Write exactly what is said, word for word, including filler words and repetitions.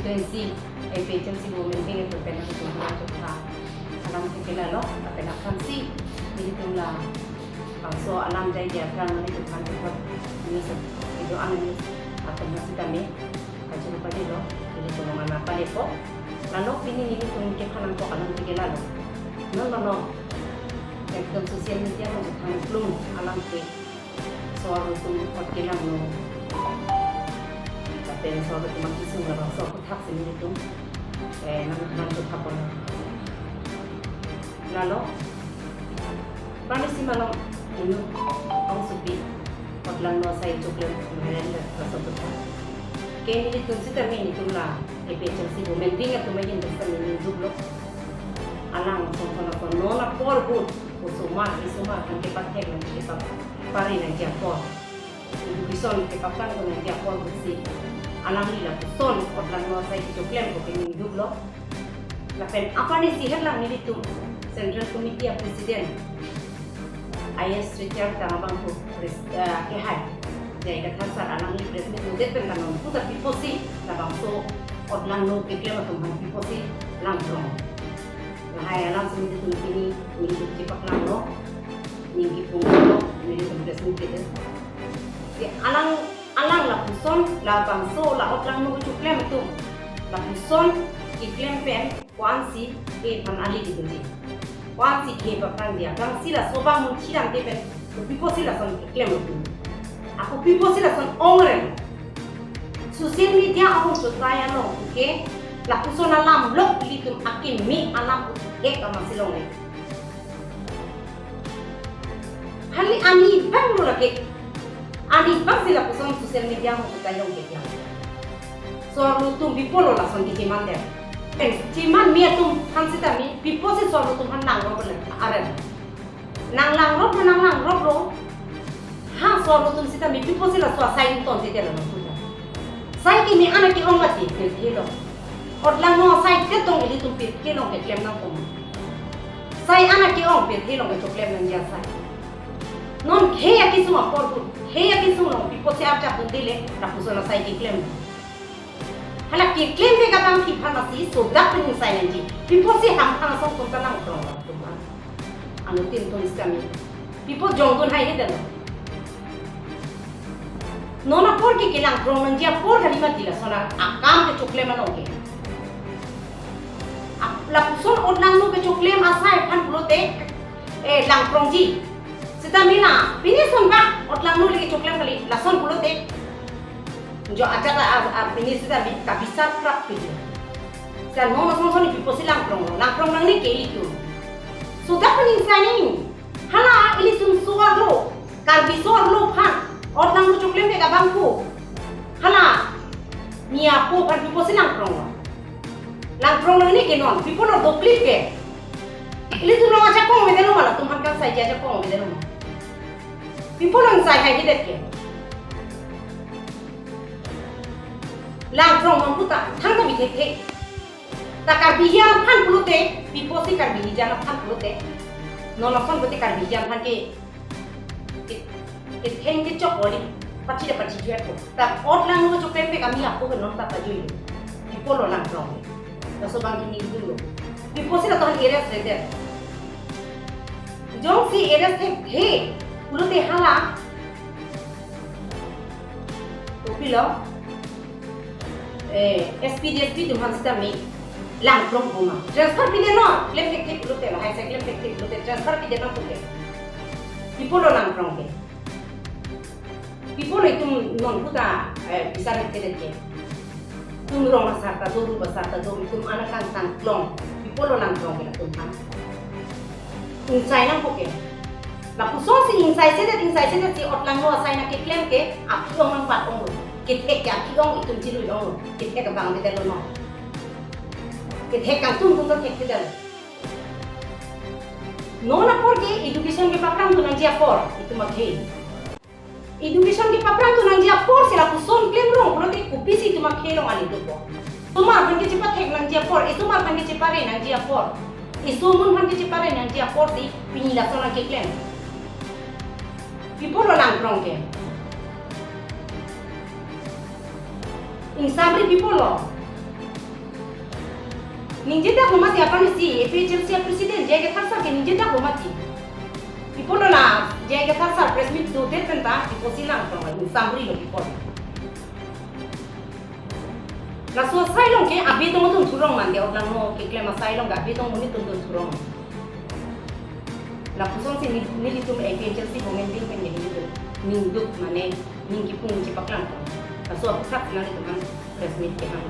Constituency A P H L C Women Wing atum pen nangtum aphan chokha alam ke lalo, lapen aphansi nelitum labangso alam jai dia aphrang nelitum aphan chokha news, video ana news atum aphan sitame kachuru pajirlo, nelitum along ana palepo. Lalo pini nelitum kephan nangkok alam ke lalo. Non mano ekdom social media along chethang klung alam ke, so-arlo atum apot kelangno, lapen so-arlo atum akesung labangso aputhaksi nelitum, eh, nang, nangchokha pon. Lalo, bani si malom inut ongsopi apot langno asai choklem meren laso aphuthak ke nelitum sitame nelitum la A P H L C Women Wing atum ahin sitame ningduklo. Alang song song song non apor ahut osomar, isomar aphan kepathek nangji, kepapari nangji apor, education kepaphrang nangji apor ahutsi alangli lapuson apot langno asai kechoklem ko ke ningduklo. Lapen apani si herlang nelitum Central Committee a President I A S retired tang abang ko pres-, eh, kehai J I Kathar sir alangli press meet nangdet pen kanon puta piposi labangso apot langno keklem atum aphan piposi langkrong. Lahai alam si nelitum pini nelitum chepaklanglo, ning kipunglo, nelitum press meet kedet. Si alang, alang lapuson labangso la apot langno kechoklem atum lapuson keklem pen ko-ansi ke aphan ali dipinji, ko-ansi ke aphan dia, kangsila sobang mun chidam te pen, piposi lason keklem lo pu. Ako piposi lason ongren. Social media ahong chutai along ke lapuson alam lok ilitum akimi alam ke kamasi longle. Hali ani bang lo lake. Ani bang si lapuson social media ahong chutai along ke. So-arlo atum pi apotlo lason kecheman det. Pen cheman me atum aphan sitame piposi so-arlo atum aphan nangrop le aren. Nang langroplo, nang langroplo. Ha, so-arlo atum sitame piposi laso asai ington te te lo nang puta. Sai kimi ana ke-ong mati pirthe lo. Apot langno asai te tong ilitum pirthe along keklem nangkok. Sai ana ke-ong pirthe along kechoklem nangji asai. Non khei akesung apor ahut, khei akesung along piposi arjap dun dele lapuson asai keklem. Hala keklem ke kadang thik aphan asi sodak pen ingsai nangji. Piposi ham aphan asong atum ta nangkrong atum aphan. Anuttin atum sitame pipo jongdun haihedetlo. Non apor ke kelangkrong nangji apor kali mati lason akam kechoklem along ke. Ap-, lapuson apot langno kechoklem asai aphan pulote, eh, langkrongji. Sitame la pini ason bak apot langno le kechoklem kali lason pulote. Jo ajat a, a, a, pini sitame kabisar prap pini. Sa non asong song piposi langkrong, langkrong nangne ke ilitum. Sodak pen ingsai nang. Hala ilitum so-arlo, Karbi so-arlo aphan apot langno choklem ke kabang ko. Hala mi apo aphan piposi langkrong. Langkrong nangne ke non, pi apotlo doklit ke. Ilitum along ajakong avedetlo ma, latum aphan kangsai ajakong avedetlo ma. Pi apotlo ingsai haihedet ke. Langkrong nang puta thangta bi thekthe. Ta Karbi hijan aphan pulote, piposi Karbi hijan aphan pulote. Non lason pulote Karbi hijan aphan ke, ke, ketheng kechok ori, pachida pachijuet ko. Ta apot langno choklem ke kami apo ke non ta pajui. Pi apotlo langkrong. Laso abang ke ningduklo. Piposi latum arrest redet. Jongsi arrest thekthe pulote hala. Kopilo, eh, S P, D S P atum aphan sitame langkrong boma. Transfer pidet non, klem thekthe pulote, lahai asai klem thekthe pulote, transfer pidet non puke. Pi apotlo langkrong ke. Pi apotlo itum non puta, eh, bisar thekthe ke. Itum rong asar ta do, rup asar ta do, itum ana kangtang klong. Pi apotlo langkrong ke latum aphan. Ingsai nangkok ke. Lapuson si ingsai sedet, ingsai sedet si apot langno asai nangkeklem ke, aphi-ong nangpat-onglo. Kethek ke aphi-ong, itum chilui-onglo. Kethek abang avedetlo non. Kethek kangtung tung ta thekthedetlo. Non apor ke education kepaphrang dun nangji apor, itum akhei. Education kepaphrang dun nangji apor si lapuson klemrong pulote kopisi itum akhei along ali dopo. Isomar aphan kechepathek nangji apor, isomar aphan kechepare nangji apor, isomun aphan kechepare nangji apor si pini lason nangkeklem. Pi apotlo langkrong ke. Ingsam ri pi apotlo. Ningje dak lo mati aphan isi, A P H L C a president, J I Kathar sir ke ningje dak lo mati. Ipo lo la, J I Kathar sir press meet dodet pen ta, ipo si nangtong, samri lo ipo. Laso asai along ke abidong atum thurong mande, oklangno keklem asai along ke abidong monit atum thurong. Lapuson si ni, nelitum A P H L C bo ngen ding pen nelitum ningduk mane ning kipung chepaklang. Laso aphuthak nelitum an press meet kehang.